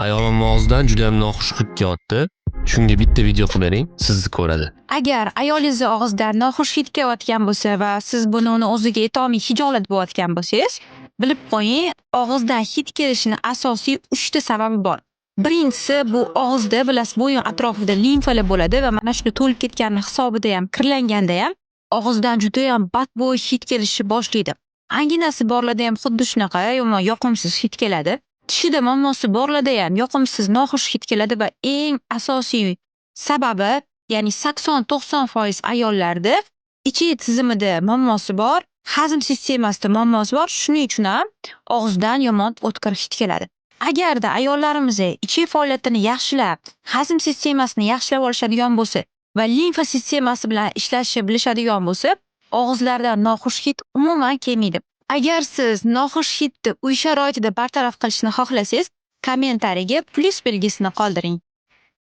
Ayolim og'zidan judayam noxush hid kelyapti. Shunga bitta video qilib bering, sizni ko'radi. Agar ayolingizni og'zidan noxush hid kelayotgan bo'lsa va siz buni uni o'ziga aytolmay hijolat bo'layotgan bo'lsangiz, bilib qo'ying, og'izdan hid kelishini asosiy uchta sababi bor. Birinchisi, bu og'izda, bilasiz, bo'yin atrofida limfalar bo'ladi va mana shuni to'lib ketgani hisobida ham, kirlanganda ham og'izdan judayam badbo'y hid kelishni boshlaydi. Anginasi borlarda ham xuddi shunaqa yomon yoqimsiz hid keladi. Tishida muammosi borlarda ham yoqimsiz noxush hid keladi va eng asosiy sababi, ya'ni 80-90% ayollarda ichak tizimida muammosi bor, hazm sistemasida muammosi bor. Shuning uchun ham og'izdan yomon o'tkir hid keladi. Agarda ayollarimiz ichak faoliyatini yaxshilab, hazm sistemasini yaxshilab olishadigan bo'lsa va limfa sistemasi bilan ishlashni bilishadigan bo'lsa, og'izlaridan noxush hid umuman kelmaydi. Agar siz noxush hidni uy sharoitida bartaraf qilishni xohlasangiz, kommentariyaga plyus belgisini qoldiring.